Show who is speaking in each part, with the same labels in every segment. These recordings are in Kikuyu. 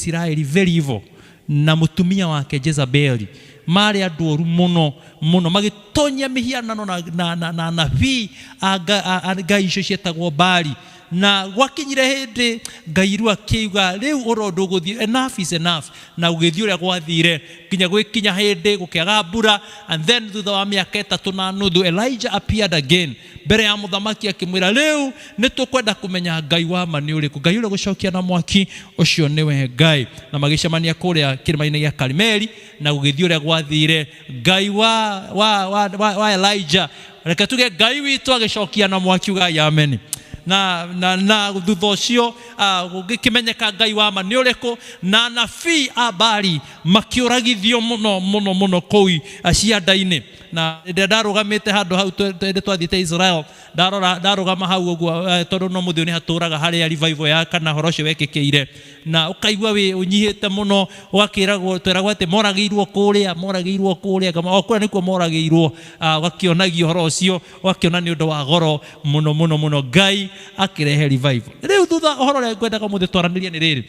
Speaker 1: Isiraeli, very evil, na mũtumia wake Jezebeli marĩ andũ oru mũno mũno, magĩtonyia mĩhianano na anabii a ngai icio cietagwo Baali. Na gwakinyire hĩndĩ Ngai rĩu akĩuga rĩu ũro ndũgũthiĩ, enough is enough. Na gũgĩthiĩ ũrĩa gwathire nginya gwĩkinya hĩndĩ gũkĩaga mbura. And then thutha wa mĩaka 3.5 Elijah appeared again mbere ya mũthamaki, akĩmwĩra rĩu nĩ tũkwenda kũmenya Ngai wa ma nĩ ũrĩkũ, Ngai ũrĩa gũcokia na mwaki ũcio nĩwe Ngai. Na magĩcemania kũrĩa kĩrĩma-inĩ gĩa Karimeli, na gũgĩthiĩ ũrĩa gwathire. Ngai wa Elijah, reke tuge Ngai witũ agĩcokia na mwaki, ugai amen. Na thutha ũcio gũgĩkĩmenyeka Ngai wa ma nĩ ũrĩkũ, na anabii a Baali makĩũragithio mũno mũno mũno kũu cianda-inĩ. Na rĩrĩa ndarũgamĩte handũ hau hĩndĩ twathiĩte Israel, ndarora ndarũgama hau ũguo, tondũ no mũthĩ nĩ hatũraga harĩa revival ya kana ũhoro ũcio wekĩkĩire, na ũkaigua wĩ ũnyihĩte mũno, ũgakĩragwo tweragwo atĩ moragĩirwo kũrĩa, moragĩirwo kũrĩa, o kũrĩa nĩkuo moragĩirwo. Ũgakĩonagio ũhoro ũcio, ũgakĩona nĩ ũndũ wa goro mũno mũno mũno Ngai akĩrehe revival. Rĩu thutha ũhoro ũrĩa ngwendaga ũmũthĩ twaranĩrie nĩ rĩrĩ: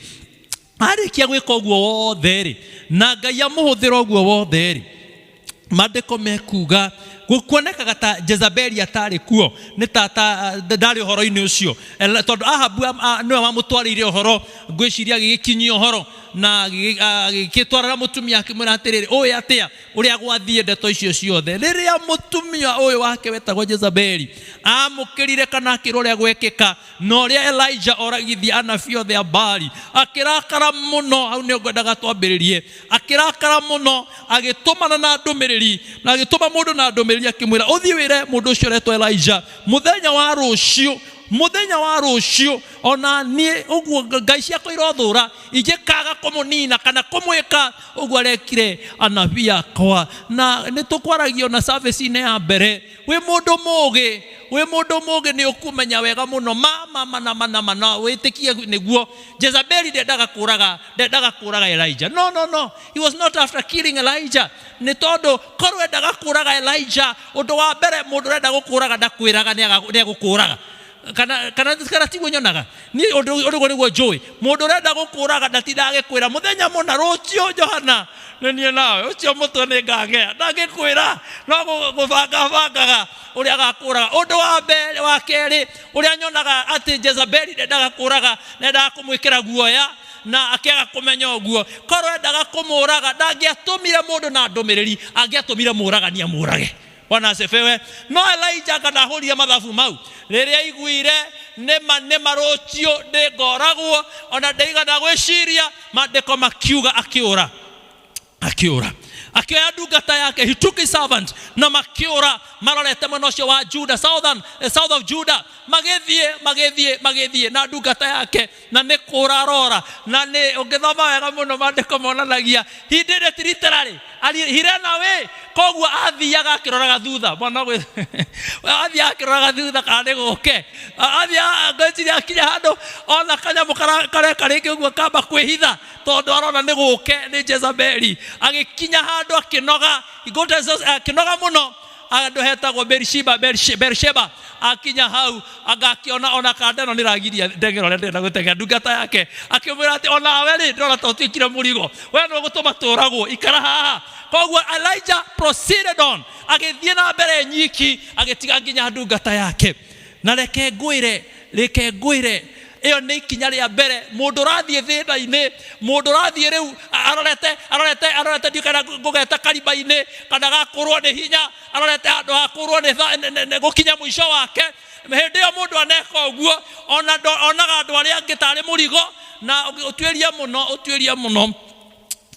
Speaker 1: arĩkia gwĩka ũguo wothe rĩ, na Ngai amũhũthĩra ũguo wothe rĩ, maandĩko mekuga kuonekaga ta Jezebeli atarĩ kuo, nĩ ta ndarĩ ũhoro-inĩ ũcio, tondũ Ahabu nĩwe wamũtwarĩire ũhoro. Ngwĩciria agĩgĩkinyia ũhoro na agĩgĩtwarĩra mũtumia, akĩmwĩra atĩrĩrĩ, ũĩ atĩa ũrĩa gwathiĩ ndeto icio ciothe. Rĩrĩa mũtumia ũyũ wake wetagwo Jezebeli amũkĩrire kana akĩrwo ũrĩa gwekĩka na ũrĩa Elijah oragithia anabii othe a Baali, akĩrakara mũno. Hau nĩho ngwendaga twambĩrĩrie. Akĩrakara mũno, agĩtũmana na ndũmĩrĩri, na agĩtũma mũndũ na ndũmĩrĩri, akĩmwĩra, ũthiĩ wĩre mũndũ ũcio ũretwo Elijah, mũthenya wa rũciũ, mũthenya wa rũciũ, ona niĩ ũguo ngai ciakwa irothũra ingĩkaga kũmũnina kana kũmwĩka ũguo arekire anabii akwa. Na nĩ tũkwaragio na service-inĩ ya mbere, wĩ mũndũ mũgĩ, wĩ mũndũ mũgĩ, nĩ ũkũmenya wega mũno ma ma mana mana mana wĩtĩkie nĩguo Jezebeli ndendaga kũraga, ndendaga kũraga Elijah. No, no, no, he was not after killing Elijah, nĩ tondũ korwo endaga kũraga Elijah, ũndũ wa mbere, mũndũ ũrenda gũkũraga ndakwĩraga nĩ egũkũraga. Kana tiguo nyonaga niĩ? Ũndũ ũguo nĩguo njũĩ, mũndũ ũrenda gũkũraga ndatindaga agĩkwĩra mũthenya mũna, rũciũ Johana nĩ niĩ nawe ũcio mũtwe nĩ ngagĩa. Ndangĩkwĩra, no gũbanga bangaga ũrĩa agakũraga. Ũndũ wa mbere, wa kerĩ, ũrĩa nyonaga atĩ Jezebeli ndendaga kũraga, nendaga kũmwĩkĩra guoya na akĩaga kũmenya ũguo. Korwo endaga kũmũraga, ndangĩatũmire mũndũ na ndũmĩrĩri, angĩatũmire mũragani amũrage. Bwana asifiwe. No Elijah anga ndahũrire mathabu mau rĩrĩa aiguire nĩma nĩma rũciũ ndĩngoragwo, ona ndaigana gwĩciria. Maandĩko makiuga akĩũra, akĩũra, akĩoya ndungata yake, he took his servant, na makĩũra marorete mwena ũcio wa Juda, southern, south of Judah. Magĩthiĩ, magĩthiĩ, magĩthiĩ na ndungata yake, na nĩ kũra arora. Na nĩ ũngĩthoma wega mũno, maandĩko monanagia he did it literally. He ran away. Koguo athiaga akĩroraga thutha, mwana athiaga akĩroraga thutha kana nĩ gũke. Athiaga, ngwĩciria akinya handũ ona kanyamũ kareka rĩngĩ ũguo, kamba kwĩhitha tondũ arona nĩ gũke nĩ Jezebeli. Agĩkinya handũ akĩnoga, he got exhausted, akĩnoga mũno, handũ hetagwo Beersheba, Beersheba. Akinya hau agakĩona ona kanda ĩno nĩragiria ndeng'era ũrĩa ndĩrenda gũteng'era. Ndungata yake akĩmwĩra atĩ onawe rĩ, ndĩrona ta ũtuĩkire mũrigo, we nĩ ũgũtũma tũragwo, ikara haha. Koguo Elijah proceeded on, agĩthiĩ na mbere nyiki, agĩtiga nginya ndungata yake. Na reke ngwĩre, reke ngwĩre, ĩyo nĩ ikinya rĩa mbere. Mũndũ ũrathiĩ thĩna-inĩ, mũndũ ũrathiĩ rĩu arorete ndiũ kana ngũgeta karima-inĩ kana gakũrwo nĩ hinya, arorete handũ hakũrwo nĩ gũkinya mũico wake. Hĩndĩ ĩyo mũndũ aneka ũguo, ona onaga andũ arĩa angĩ tarĩ mũrigo. Na ũtuĩrie mũno, ũtuĩrie mũno,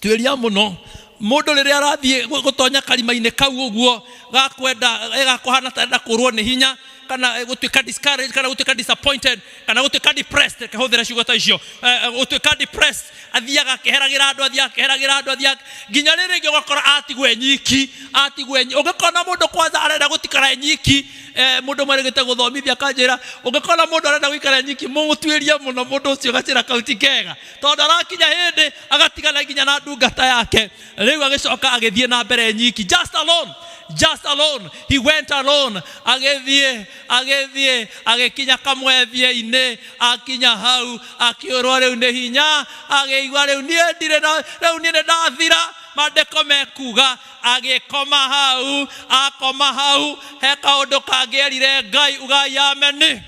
Speaker 1: tuĩria mũno, mũndũ rĩrĩa arathiĩ gũtonya karima-inĩ kau ũguo gakwenda gakũhana ta enda kũrwo nĩ hinya kana gũtuĩka discouraged kana gũtuĩka disappointed kana gũtuĩka depressed, reke hũthĩre ciugo ta icio, gũtuĩka depressed, athiaga akĩheragĩra andũ, athiaga akĩheragĩra andũ, athiaga nginya rĩrĩ rĩngĩ ũgakora atigwo e nyiki, atigwo e ũngĩkona mũndũ kwanza arenda gũtikara e nyiki, mũndũ ũmwe arĩgĩte gũthomithia akanjĩra, ũngĩkona mũndũ arenda gũikara e nyiki, mũmũtuĩrie mũno mũndũ ũcio, gacĩra kau ti kega, tondũ arakinya hĩndĩ agatigana nginya na ndungata yake. Rĩu agĩcoka agĩthiĩ na mbere nyiki, just alone. Just alone. He went alone. Agĩthiĩ, agĩthiĩ, agĩkinya kamwethia-inĩ, akinya hau, akĩũrwo rĩu nĩ hinya, agĩigua rĩu niĩ ndirĩ na, rĩu niĩ nĩ ndathira, maandĩko mekuga, agĩkoma hau, akoma hau, he kaũndũ kangĩ erire Ngai, ugai ameni.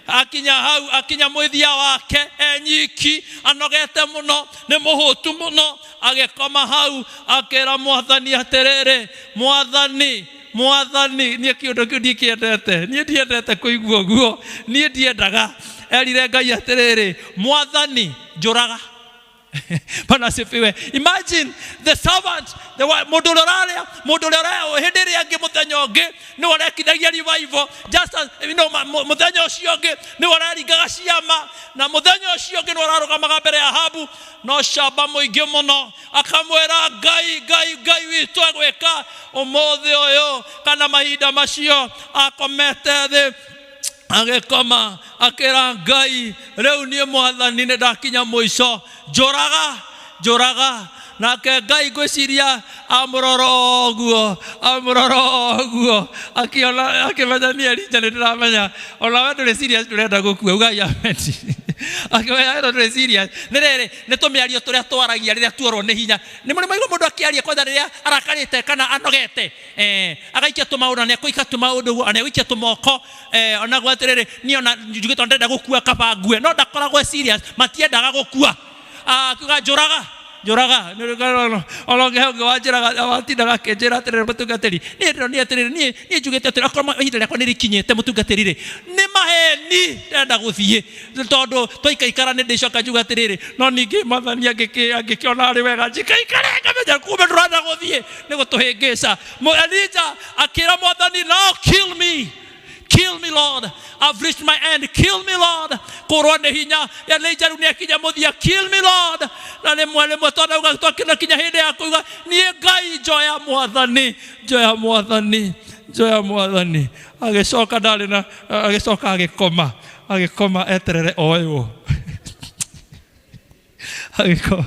Speaker 1: Akinya hau, akinya mũthia wake enyiki, anogete mũno, nĩ mũhũtu mũno, agĩkoma hau, akĩra Mwathani atĩrĩrĩ, Mwathani, Mwathani, niĩ kĩũndũ kĩu ndikĩendete, niĩ ndiendete kũigua ũguo, niĩ ndiendaga. Erire Ngai atĩrĩrĩ, Mwathani, njũraga. Bwana asifiwe. Imagine the servant, the mũndũ ũrĩa ũrarĩa, mũndũ ũrĩa ũrĩa hĩndĩ ĩrĩa ĩngĩ mũthenya ũngĩ nĩwe ũrekithagia revival, just as, you know, mũthenya ũcio ũngĩ nĩwe ũraringaga ciama, na mũthenya ũcio ũngĩ nĩwe ũrarũgamaga mbere ya Ahabu no camba mũingĩ mũno, akamwĩra Ngai, Ngai, Ngai witũ egwĩka ũmũthĩ ũyũ kana mahinda macio. Akomete thĩ agĩkoma, akĩra Ngai, rĩu niĩ Mwathani nĩ ndakinya mũico, njũraga, njũraga. Nake Ngai ngwĩciria amũrora ũguo, amũrora ũguo, akĩona, akĩmenya niĩ Elija nĩ ndĩramenya ona we ndũrĩ serious, ndũrenda gũkua. Ugai amen. Akĩmenya ĩno ndũrĩ serious. Nĩ rĩrĩ, nĩ tũmĩario tũrĩa twaragia rĩrĩa tuorwo nĩ hinya. Nĩ mũrĩ mwaigua mũndũ akĩaria kwanja rĩrĩa arakarĩte kana anogete, agaikia tũmaũndũ na nĩekũikia tũmaũndũ ũguo, na nĩegũikia tũmoko, onagwo atĩrĩrĩ, niĩ ona njugĩte ndĩrenda gũkua kaba ngue, no ndakoragwo e serious, matiendaga gũkua. Akiuga njũraga, njũraga. Ona ũngĩ ũngĩ wanjĩraga, watindaga akĩnjĩra atĩrĩrĩ, mũtungatĩri, niĩ ndĩronire atĩrĩrĩ, niĩ niĩ njugĩte atĩrĩrĩ, akorwo ihinda rĩakwa nĩ rĩkinyĩte mũtungatĩri rĩ, nĩ maheni ndĩrenda gũthiĩ, tondũ twaikaikara nĩ ndĩcoka njuga atĩrĩrĩ, no ningĩ Mwathani angĩkĩona arĩ wega njikaikare, ngamenya kumbe ndũrenda gũthiĩ, nĩ gũtũhĩngĩca. Elija akĩra Mwathani, now kill me, kill me Lord, I've reached my end, kill me Lord. Kũrwo nĩ hinya, Elija rĩu nĩakinya mũthia, kill me Lord. Na rĩmwe rĩmwe twanauga twakinya hĩndĩ ya kuuga niĩ Ngai njoya Mwathani, njoya Mwathani, njoya Mwathani. Agĩcoka ndarĩ na, agĩcoka agĩkoma, agĩkoma eterere oywo. Agĩkoma.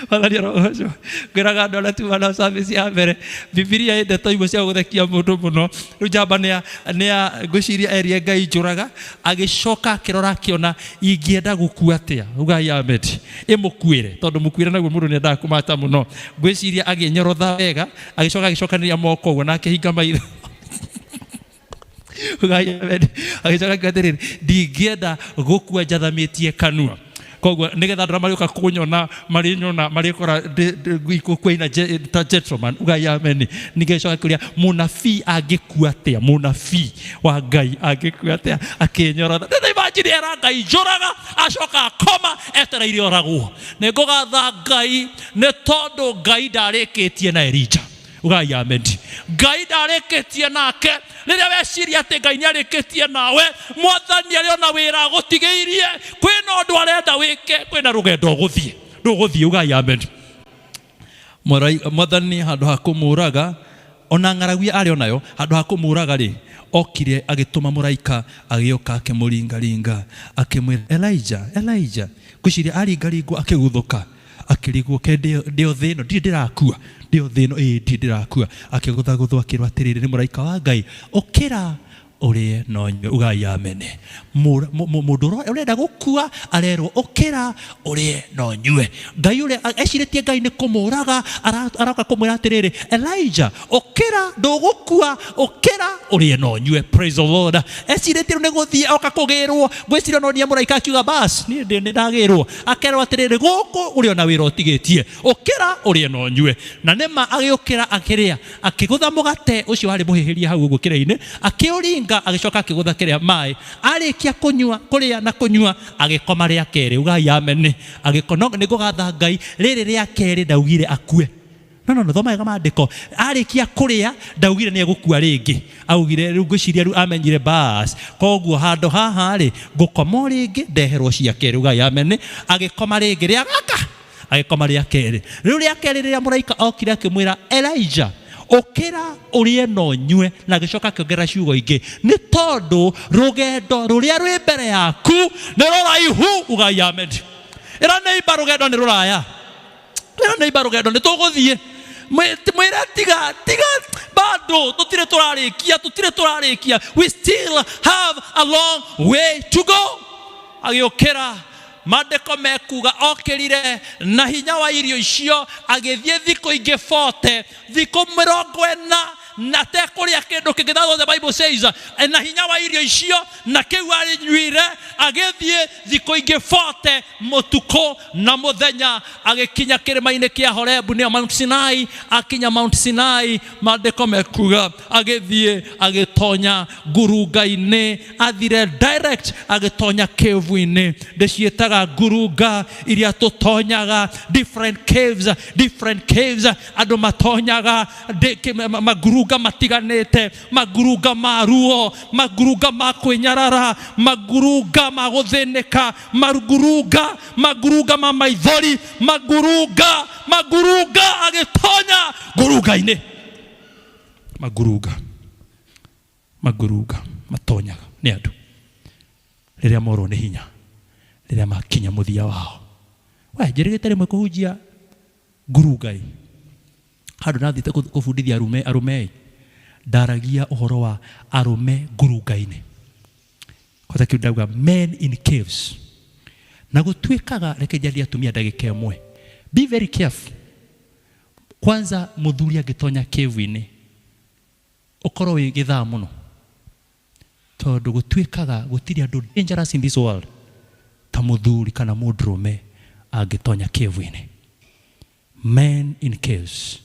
Speaker 1: Mwathani arogocwo. Ngwĩraga andũ arĩa tuma nao service ya mbere, Bibilia ĩ ndeto imwe cia gũthekia mũndũ mũno. Rĩu njamba nĩ ngwĩciria erire Ngai njũraga, agĩcoka akĩrora akĩona ingĩenda gũkua atĩa. Ugai amen. Ĩmũkuĩre, tondũ mũkuĩre naguo mũndũ nĩendaga kũmata mũno. Ngwĩciria agĩnyorotha wega, agĩcoka agĩcokanĩria moko ũguo na akĩhinga maitho. Ugai amen. Agĩcoka akiuga atĩrĩrĩ, ndingĩenda gũkua njathamĩtie kanua. Koguo nĩgetha andũ arĩa marĩũka kũnyona, marĩnyona, marĩkora ngũkua ta gentleman. Ugai amen. Ningĩ agĩcoka akĩũria, mũnabii angĩkua atĩa? Mũnabii wa Ngai angĩkua atĩa? Akĩnyorotha. Ndĩna imagine era Ngai njũraga, acoka akoma etereire oragwo. Nĩ ngũgatha Ngai nĩ tondũ Ngai ndarĩkĩtie na Elija. Ugai amen. Ngai ndarĩkĩtie nake. Rĩrĩa weciria atĩ Ngai nĩarĩkĩtie nawe, Mwathani arĩ ona wĩra agũtigĩirie, kwĩna ũndũ arenda wĩke, kwĩna rũgendo ũgũthiĩ. Ndũgũthiĩ. Ugai amen. Mwathani handũ ha kũmũraga, ona ng'aragu arĩ onayo, handũ ha kũmũraga rĩ, okire agĩtũma mũraika, agĩũka akĩmũringaringa, akĩmwĩra Elijah, Elijah. Ngwĩciria aringaringwo akĩguthũka, akĩrigwo ke ndĩ o thĩ ĩno, ndirĩ ndĩrakua, ndĩ o thĩ ĩno, ĩĩ ndirĩ ndĩrakua. Akĩgũthagũthwo akĩrwo atĩrĩrĩ nĩ mũraika wa Ngai, ũkĩra ũrĩe na ũnyue. Ugai amen. Mũndũ ũrĩa ũrenda gũkua arerwo ũkĩra ũrĩe na ũnyue. Ngai ũrĩa ecirĩtie Ngai nĩ kũmũraga, aroka kũmwĩra atĩrĩrĩ, Elijah, ũkĩra, ndũgũkua, ũkĩra ũrĩe na ũnyue. Praise the Lord. Ecirĩtie rĩu nĩ gũthiĩ oka kũgĩrwo, ngwĩciria no nie mũraika akiuga bas, niĩ nĩ ndagĩrwo. Akerwo atĩrĩrĩ, gũkũ ũrĩ ona wĩra ũtigĩtie, ũkĩra ũrĩe na ũnyue. Na nĩma agĩũkĩra akĩrĩa, akĩgũtha mũgate ũcio warĩ mũhĩhĩrie hau ũguo kĩrĩa-inĩ, akĩũringa, agĩcoka akĩgũtha kĩrĩa maĩ. Arĩkia kũnyua, kũrĩa na kũnyua, agĩkoma rĩa kerĩ. Ugai amen. Agĩkoma, no nĩ ngũgatha Ngai, rĩrĩ rĩa kerĩ ndaugire akue. No, no, no, thoma wega maandĩko. Arĩkia kũrĩa, ndaugire nĩ egũkua rĩngĩ. Augire, rĩu ngwĩciria rĩu amenyire bas. Koguo handũ haha rĩ, ngũkoma o rĩngĩ, ndeherwo cia kerĩ. Ugai amen. Agĩkoma rĩngĩ rĩa gaka, agĩkoma rĩa kerĩ. Rĩu rĩa kerĩ rĩrĩa mũraika okire akĩmwĩra, Elijah, ũkĩra ũrĩe na ũnyue. Na agĩcoka akĩongerera ciugo ingĩ, nĩ tondũ rũgendo rũrĩa rwĩ mbere yaku nĩ rũraihu. Ugai amen. Ĩra neighbor, rũgendo nĩ rũraya. Ĩra neighbor, rũgendo nĩ tũgũthiĩ. Mwĩre tiga, tiga, Bado tũtirĩ tũrarĩkia, tũtirĩ tũrarĩkia, we still have a long way to go. Agĩũkĩra, maandĩko mekuga okĩrire na hinya wa irio icio, agĩthiĩ thikũ ingĩ 40, thikũ 40 na atekũrĩa kĩndũ kĩngĩ. That's what the Bible says. Na hinya wa irio icio na kĩu arĩnyuire, agĩthiĩ thikũ ingĩ 40 mũtukũ na mũthenya, agĩkinya kĩrĩma-inĩ kĩa Horebu, nĩyo Mount Sinai. Akinya Mount Sinai, maandĩko mekuga agĩthiĩ agĩtonya ngurunga-inĩ, athire direct agĩtonya cave-inĩ. Ndĩciĩtaga ngurunga iria tũtonyaga, different caves, different caves andũ matonyaga mangurunga matiganĩte, mangurunga ma ruo, mangurunga ma kwĩnyarara, mangurunga ma gũthĩnĩka, mangurunga, mangurunga ma maithori, mangurunga, mangurunga. Agĩtonya ngurunga-inĩ, mangurunga, mangurunga matonyaga nĩ andũ rĩrĩa morwo nĩ hinya, rĩrĩa makinya mũthia wao. We njĩrĩgĩte rĩmwe kũhunjia ngurunga ĩ handũ nathiĩte kũbundithia arume, arume ĩ ndaragia ũhoro wa arũme ngurunga-inĩ, kwata kĩu ndauga men in caves. Na gũtuĩkaga, reke njarie atumia ndagĩka ĩmwe, be very careful. Kwanza mũthuri angĩtonya cave-inĩ, ũkorwo wĩ gĩthaa mũno, tondũ gũtuĩkaga gũtirĩ andũ dangerous in this world ta mũthuri kana mũndũrũme angĩtonya cave-inĩ. Men in caves,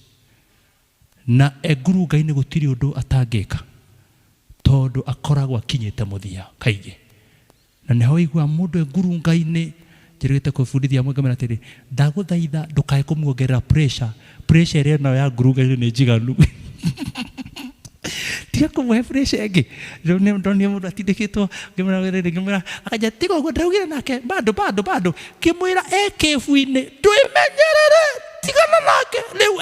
Speaker 1: na engurunga-inĩ gũtirĩ ũndũ atangĩka, tondũ akoragwo akinyĩte mũthia kaingĩ, na nĩho ũiguaga mũndũ engurunga-inĩ. Njĩrĩgĩte kũbundithia amwe ngamera atĩrĩ, ndagũthaitha ndũkae kũmuongerera pressure, pressure ĩrĩa nayo ya ngurunga-inĩ nĩ njiganu, tiga kũmũhe pressure ĩngĩ. Rĩu nĩ ndonire mũndũ atindĩkĩtwo, ngĩmwĩra rĩrĩ, ngĩmwĩra akanja tiga ũguo ndaugire nake bado bado bado, ngĩmwĩra e kĩbu-inĩ ndwĩmenyerere, tigana nake rĩu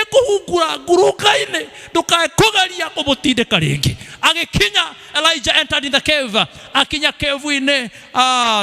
Speaker 1: ekũhungura ngurunga-inĩ, ndũkae kũgeria kũmũtindĩka rĩngĩ. Agĩkinya, Elijah entered in the cave. Akinya cave-inĩ,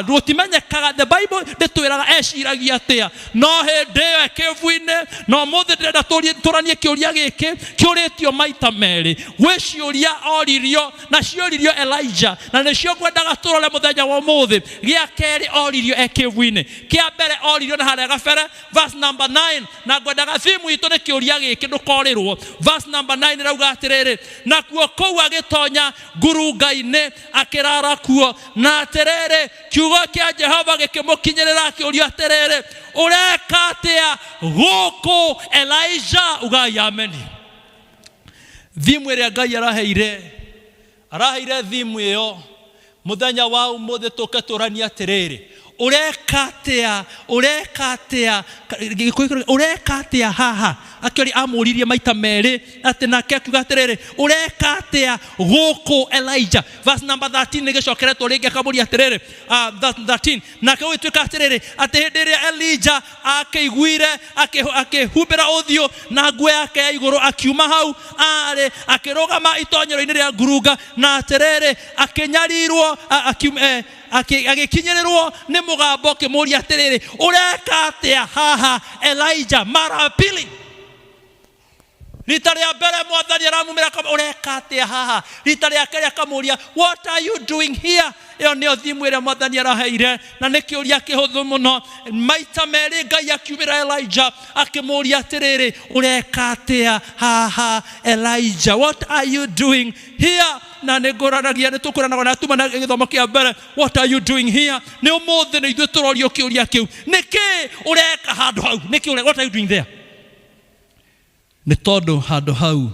Speaker 1: gũtimenyekaga, the Bible ndĩtwĩraga eciragia atĩa, no hĩndĩ ĩyo e cave-inĩ. No mũthĩ ndĩrenda tũranie kĩũria gĩkĩ kĩũrĩtio maita merĩ. Gwĩ ciũria oririo na cioririo Elijah, na nĩcio ngwendaga tũrore mũthenya wa ũmũthĩ. Gĩa kerĩ oririo e cave-inĩ, kĩa mbere oririo na harĩa gabere, verse number 9, na ngwendaga thimu itũ nĩ kĩũria gĩkĩ ndũkorĩrwo. Verse number 9 ĩrauga atĩrĩrĩ, nakuo kũu agĩtonya ngurunga-inĩ akĩrara kuo, na atĩrĩrĩ, kiugo kĩa Jehova gĩkĩmũkinyĩrĩra, akĩũrio atĩrĩrĩ, ũreka atĩa gũkũ, Elijah? Ugai ameni. Thimu ĩrĩa Ngai araheire, araheire thimu ĩyo mũthenya wa ũmũthĩ, tũke tũranie atĩrĩrĩ, ũreka atĩa, ũreka atĩa, Gĩkũyũ, ũreka atĩa haha? Akĩori amũririe maita merĩ atĩ, nake akiuga atĩrĩrĩ, ũreka atĩa gũkũ, Elijah? Verse number 13 nĩ gĩcokeretwo rĩngĩ, akamũria atĩrĩrĩ, 13, nake gũgĩtuĩka atĩrĩrĩ, atĩ hĩndĩ ĩrĩa Elijah akĩiguire, akĩhumbĩra ũthiũ na nguo yake ya igũrũ, akiuma hau arĩ, akĩrũgama itonyero-inĩ rĩa ngurunga, na atĩrĩrĩ, akĩnyarirwo, agĩkinyĩrĩrwo nĩ mũgambo ũkĩmũria atĩrĩrĩ, ũreka atĩa haha, Elijah? Mara pili, rita rĩa mbere mwathani aramumĩra ũreka atĩa haha, rita rĩa kerĩ akamũria, what are you doing here? Ĩyo nĩyo thimu ĩrĩa mwathani araheire, na nĩ kĩũria kĩhũthũ mũno. Maita merĩ Ngai akiumĩra Elijah akĩmũria atĩrĩrĩ, ũreka atĩa haha, Elijah? What are you doing here? Na nĩ ngũranagia, nĩ tũkũranaga na tuma na gĩthomo kĩa mbere, what are you doing here? Nĩ ũmũthĩ nĩ ithuĩ tũrorio kĩũria kĩu, nĩkĩ ũreka handũ hau? Nĩkĩ what are you doing there? Nĩ tondũ handũ hau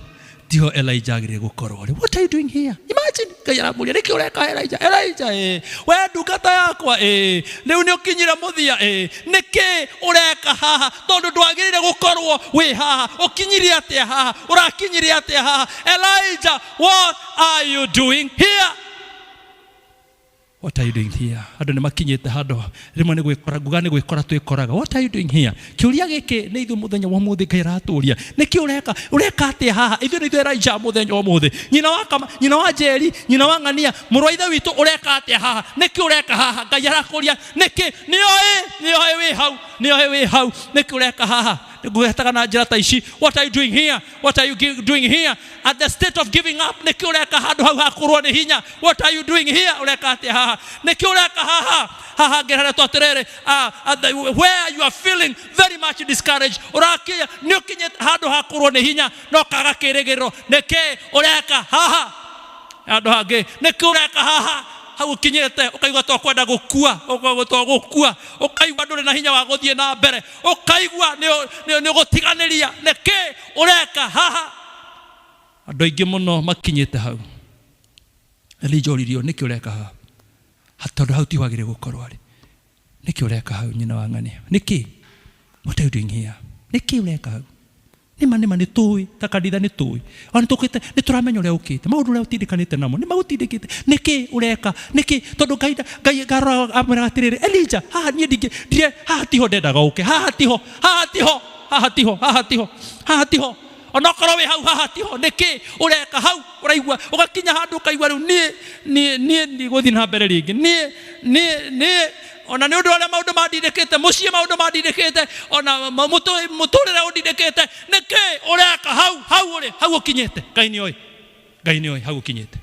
Speaker 1: tiho Elijah agĩrĩire gũkorwo rĩ. What are you doing here? Imagine Ngai aramũria, nĩkĩ ũreka, Elijah? Elijah, ĩ we ndungata yakwa, ĩ rĩu nĩ ũkinyire mũthia, ĩ nĩkĩ ũreka haha? Tondũ ndwagĩrĩire gũkorwo wĩ haha. Ũkinyire atĩa haha? Ũrakinyire atĩa haha, Elijah? What are you doing here? What are you doing here? Andũ nĩ makinyĩte handũ rĩmwe nĩ gwĩkora, nguga nĩ gwĩkora twĩkoraga. What are you doing here? Kĩũria gĩkĩ nĩ ithuĩ mũthenya wa ũmũthĩ Ngai aratũria, nĩkĩ ũreka, ũreka atĩa haha? Ithuĩ nĩ ithuĩ Elijah mũthenya wa ũmũthĩ, nyina wa kama, nyina wa Njeri, nyina wa ng'ania, mũrũ wa ithe witũ, ũreka atĩa haha? Nĩkĩ ũreka haha? Ngai arakũria nĩkĩ? Nĩoĩ, nĩoĩ wĩ hau, nĩoĩ wĩ hau. Nĩkĩ ũreka haha? Ngũhetaga na njĩra ta ici. What are you doing here? What are you doing here? At the state of giving up, nĩkĩ ũreka handũ hau hakũrwo nĩ hinya? What are you doing here? Ũreka atĩa haha? Nĩkĩ ũreka haha? Haha ngĩrehetwo atĩrĩrĩ, where you are feeling very much discouraged, ũrakinya nĩ ũkinyĩte handũ hakũrwo nĩ hinya no kaga kĩrĩgĩrĩro. Nĩkĩ ũreka haha? Handũ hangĩ, nĩkĩ ũreka haha? Hau ũkinyĩte ũkaigua to kwenda gũkua, ũkaigua to gũkua, ũkaigua ndũrĩ na hinya wa gũthiĩ na mbere, ũkaigua nĩ ũgũtiganĩria. Nĩkĩ ũreka haha? Andũ aingĩ mũno makinyĩte hau. Elijah oririo, nĩkĩ ũreka haha? Tondũ hau ti wagĩrĩire gũkorwo arĩ. Nĩkĩ ũreka hau, nyina wa ng'ania? Nĩkĩ? What are you doing here? Nĩkĩ ũreka hau? Nĩma nĩma nĩ tũĩ ta kanitha, nĩ tũĩ ona nĩ tũkĩte, nĩ tũramenya ũrĩa ũkĩte, maũndũ ũrĩa ũtindĩkanĩte namo nĩ magũtindĩkĩte. Nĩkĩ ũreka? Nĩkĩ? Tondũ Ngai ngarora amwĩraga atĩrĩrĩ, Elijah, haha niĩ ndingĩ ndire, haha tiho ndendaga ũke, haha tiho, haha tiho, haha tiho, haha tiho, haha tiho. Onokorwo wĩ hau, haha tiho. Nĩkĩ ũreka hau? Ũraigua ũgakinya handũ ũkaigua rĩu niĩ ndigũthiĩ na mbere rĩngĩ, niĩ ona nĩ ũndũ ũrĩa maũndũ mandindĩkĩte mũciĩ, maũndũ mandindĩkĩte, ona mũtũrĩre ũndindĩkĩte. Nĩkĩ ũreka hau? Hau ũrĩ, hau ũkinyĩte, Ngai nĩ oĩ, Ngai nĩ oĩ hau ũkinyĩte,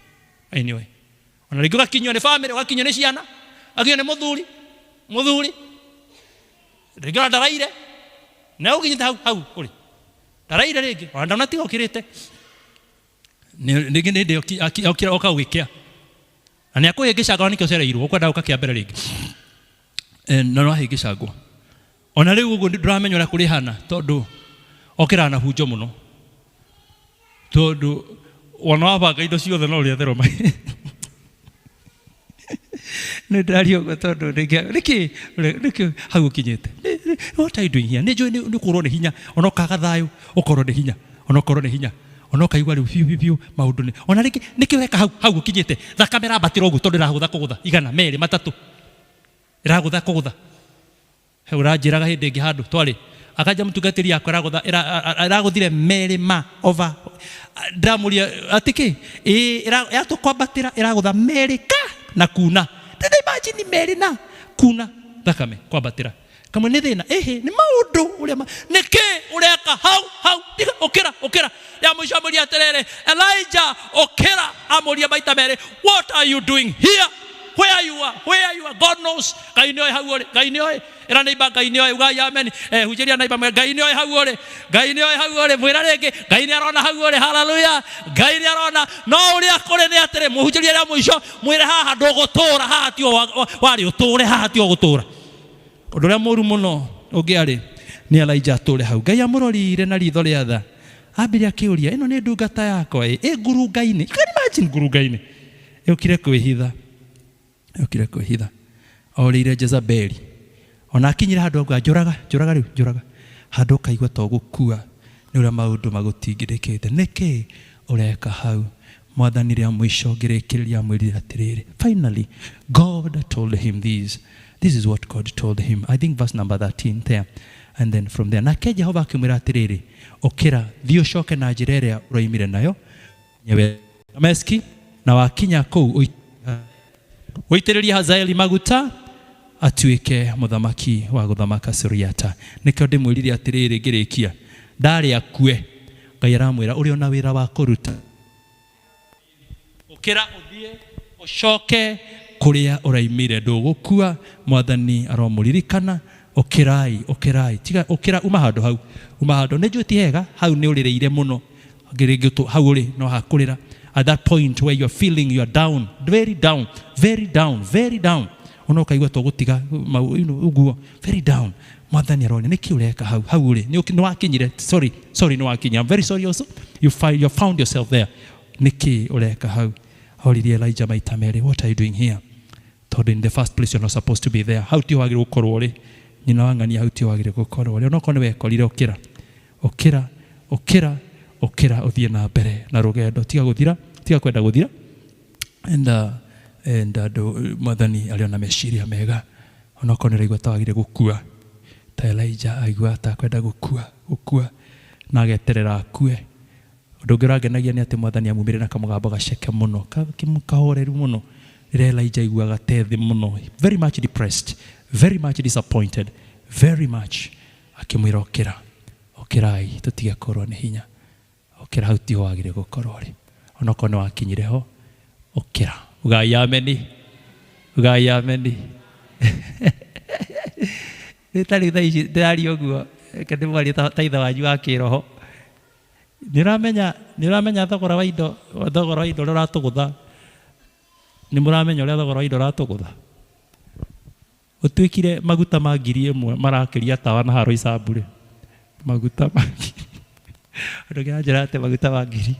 Speaker 1: Ngai nĩ oĩ. Ona rĩngĩ ũgakinyio nĩ famĩlĩ, ũgakinyio nĩ ciana, ũgakinyio nĩ mũthuri, rĩngĩ ona ndaraire na ũkinyĩte hau, hau ũrĩ ndaraire rĩngĩ, ona ndanatiga ũkĩrĩte rĩngĩ nĩ hĩndĩ okira oka ũgĩkĩa na nĩ akũhĩngĩcanga, nĩkĩo ũcereirwo ũkwenda gũka kĩa mbere rĩngĩ. Na no ahĩngĩcangwo ona rĩu ũguo ndũramenya ũrĩa kũrĩhana, tondũ okĩraga na hunjo mũno, tondũ wona wabanga indo ciothe no ũrĩetherwo. Nĩ ndĩraria ũguo tondũ nĩkĩ hau ũkinyĩte? What are you doing here? Nĩ njũĩ nĩ kũrwo nĩ hinya, ona ũkaga thayũ, ũkorwo nĩ hinya, ona ũkorwo nĩ hinya, ona ũkaigua rĩu biũ biũ biũ maũndũ nĩ ona rĩngĩ. Nĩkĩ ũreka hau? Hau ũkinyĩte, thakame ĩrambatĩra ũguo tondũ ĩragũtha kũgũtha igana merĩ matatũ, ĩragũtha kũgũtha. He ũranjĩraga hĩndĩ ĩngĩ handũ twarĩ akanja mũtungatĩri yakwa ĩragũtha, ĩragũthire merĩ ma over. Ndĩramũria atĩ kĩ ĩĩ yatũkwambatĩra ĩragũtha merĩ ka na kuna. Ndĩna imagine merĩ na kuna thakame kwambatĩra kamwe nĩ thĩna ĩhĩ nĩ maũndũ ũrĩa nĩkĩ ũreka hau? Hau tiga, ũkĩra, ũkĩra. Ya mũico amũria atĩrĩrĩ, Elijah, ũkĩra. Amũria maita merĩ, what are you doing here? Where you are, where you are, God knows. Ngai nĩ oĩ hau ũrĩ, Ngai nĩ oĩ. Ĩra neighbor, Ngai nĩ oĩ. Ugai amen. Hunjĩria neighbor, mwĩre Ngai nĩ oĩ hau ũrĩ, Ngai nĩ oĩ hau ũrĩ. Mwĩra rĩngĩ, Ngai nĩ arona hau ũrĩ. Haleluya, Ngai nĩ arona. No ũrĩa kũrĩ nĩ atĩrĩ, mũhunjĩrie rĩa mũico, mwĩre haha ndũgũtũra, haha tio warĩ ũtũre, haha tio gũtũra. Ũndũ ũrĩa mũru mũno ũngĩarĩ nĩ Elijah atũre hau. Ngai amũrorire na ritho rĩa tha, ambire akĩũria, ĩno nĩ ndungata yakwa ĩ ngurunga-inĩ? You can imagine, ngurunga-inĩ yũkire kwĩhitha, yũkire kwĩhitha orĩire Jezebeli. Ona akinyire handũ auga, njũraga, njũraga rĩu, njũraga. Handũ ũkaigua to gũkua nĩ ũrĩa maũndũ magũtingĩrĩkĩte. Nĩkĩ ũreka hau? Mwathani rĩa mũico ngĩrĩkĩrĩria amwĩrire atĩrĩrĩ, finally God told him this. This is what God told him, I think verse number 13 there, and then from there, nake Jehova akĩmwĩra atĩrĩrĩ, ũkĩra, thiĩ ũcoke na njĩra ĩrĩa ũroimire nayo nyewe Dameski, na wakinya kũu ũitĩrĩrie Hazaeli maguta atuĩke mũthamaki wa gũthamaka Suriata. Nĩkĩo ndĩmwĩrire atĩrĩrĩ ngĩrĩkia, ndarĩ akue, Ngai aramwĩra ũrĩ ona wĩra wa kũruta. Ũkĩra, ũthiĩ ũcoke kũrĩa ũraimire, ndũgũkua. Mwathani aromũririkana. Ũkĩrai, ũkĩrai, tiga ũkĩra, uma handũ hau, uma handũ nĩ njũĩ ti hega hau, nĩ ũrĩrĩire mũno rĩngĩ hau ũrĩ no hakũrĩra. At that point where you are feeling you are down, very down, very down, very down, ona ũkaigua to gũtiga ũguo, very down, Mwathani aroria nĩkĩ ũreka hau? Hau ũrĩ nĩ wakinyire, sorry, sorry, nĩ wakinya. I'm very sorry also, you found yourself there. Nĩkĩ ũreka hau? Oririe Elijah maita merĩ, what are you doing here? Tondũ in the first place you're not supposed to be there. Hau tio wagĩrĩirwo gũkorwo ũrĩ, nyina wa ng'ania, hau tio wagĩrĩirwo gũkorwo ũrĩ. Onokorwo nĩ wekorire, ũkĩra, ũkĩra, ũkĩra, ũkĩra, ũthiĩ na mbere na rũgendo. Tiga gũthira, tiga kwenda gũthira. And Mwathani arĩ ona meciria mega. Onokorwo nĩ ũraigua ta wagĩrĩire gũkua ta Elijah aigua ta kwenda gũkua, gũkua na ageterera akue, ũndũ ũngĩ ũrangenagia nĩ atĩ Mwathani amumĩre na kamũgambo gaceke mũno, kahoreru mũno, rĩrĩa Elijah aiguaga te thĩ mũno, very much depressed, very much disappointed, very much, akĩmwĩra, ũkĩra. Ũkĩrai tũtige kũrwo nĩ hinya. Ũkĩra hau tiho wagĩrĩire gũkorwo ũrĩ. Onokorwo nĩ wakinyire ho, ũkĩra. Ugai ameni. Ugai ameni. Rĩu ta rĩu thaa ici ndĩraria ũguo, reke ndĩmwarie ta ithe wanyu wa kĩroho. Nĩ ũramenya, nĩ ũramenya thogora wa indo, thogora wa indo ũrĩa ũratũgũtha? Nĩ mũramenya ũrĩa thogora wa indo ũratũgũtha? Gũtuĩkire maguta ma 1000 marakĩria tawa na haro icambure. Maguta ma ngiri. Andũ kĩranjĩra atĩ maguta ma ngiri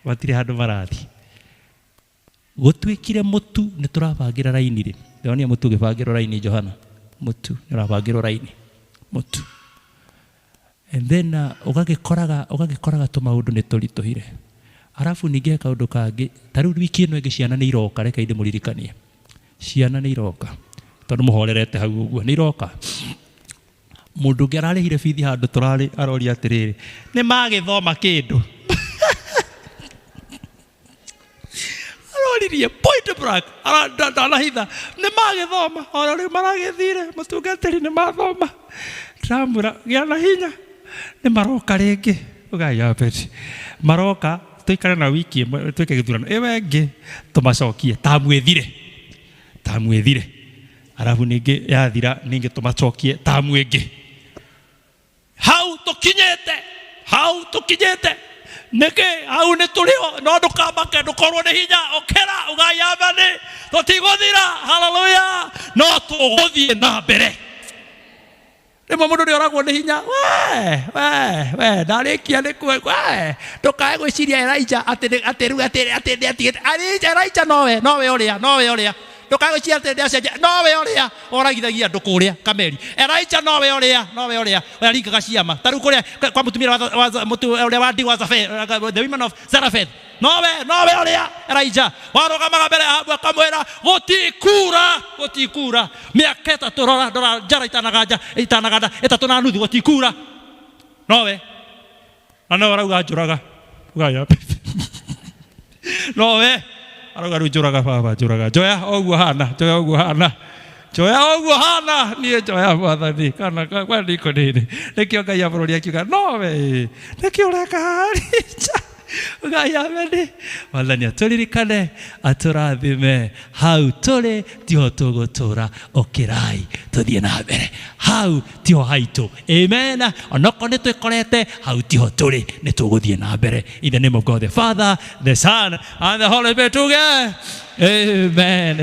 Speaker 1: matirĩ handũ marathiĩ. Gũtuĩkire mũtu nĩ tũrabangĩra raini rĩ. Ndĩronire mũtu ũgĩbangĩrwo raini Johana. Mũtu nĩ ũrabangĩrwo raini. Mũtu. And then ũgagĩkoraga ũgagĩkoraga tũmaũndũ nĩ tũritũhire. Arabu ningĩ he kaũndũ kangĩ, ta rĩu wiki ĩno ĩngĩ ciana nĩ iroka, reke ndĩmũririkanie. Ciana nĩ iroka, tondũ mũhorerete hau ũguo, nĩ iroka. Mũndũ ũngĩ ararĩhire bithi handũ tũrarĩ aroria atĩrĩrĩ, nĩ magĩthoma kĩndũ? Aroririe point blank, ndanahitha, nĩ magĩthoma? Oro rĩu maragĩthire, mũtungatĩri nĩ mathoma. Ndĩramwĩra gĩa na hinya, nĩ maroka rĩngĩ. Ugai ameni. Maroka tũikare na wiki ĩmwe twĩke gĩthurano ĩyo ĩngĩ tũmacokie tamu ĩthire, tamu ĩthire, arabu ningĩ yathira ningĩ tũmacokie tamu ĩngĩ. Hau tũkinyĩte, hau tũkinyĩte nĩkĩ? Hau nĩ tũrĩho, no ndũkamake, ndũkorwo nĩ hinya, ũkĩra ugai ameni, tũtigũthira. Haleluya, no tũgũthiĩ na mbere. Rĩmwe mũndũ nĩ oragwo nĩ hinya, we we we ndarĩkia nĩ kwe we ndũkae gwĩciria Elijah atĩ atĩ rĩu atĩ atĩ nĩ atigĩte Elijah. Elijah nowe nowe ũrĩa nowe ũrĩa, ndũkae gwĩciria atĩ nĩ acenjia, nowe ũrĩa oragithagia andũ kũrĩa Kameri. Elijah nowe ũrĩa nowe ũrĩa ũrĩa ringaga ciama ta rĩu kũrĩa kwa mũtumia ũrĩa wa ndigwa Zarephath, the women of Zarephath, nowe nowe ũrĩa Elijah warũgamaga mbere ya Ahabu akamwĩra gũtikura, gũtikura mĩaka ĩtatũ, rora ndora njara itanaganja itanaganda 3.5, gũtikura. Nowe na nowe arauga njũraga, ugaya nowe arauga rĩu njũraga baba, njũraga, njoya o ũguo hana, njoya ũguo hana, njoya o ũguo hana, niĩ njoya mwathani kana kwa ndiko nĩrĩ nĩkĩo Ngai abũrũri akiuga nowe nĩkĩo ũreka Elijah. Ugai ameni. Mwathani atũririkane, atũrathime. Hau tũrĩ tiho tũgũtũra, ũkĩrai tũthiĩ na mbere. Hau tiho haitũ. Amen. Onokorwo nĩ twĩkorete hau tiho tũrĩ, nĩ tũgũthiĩ na mbere. In the name of God the Father, the Son and the Holy Spirit, tuge amen.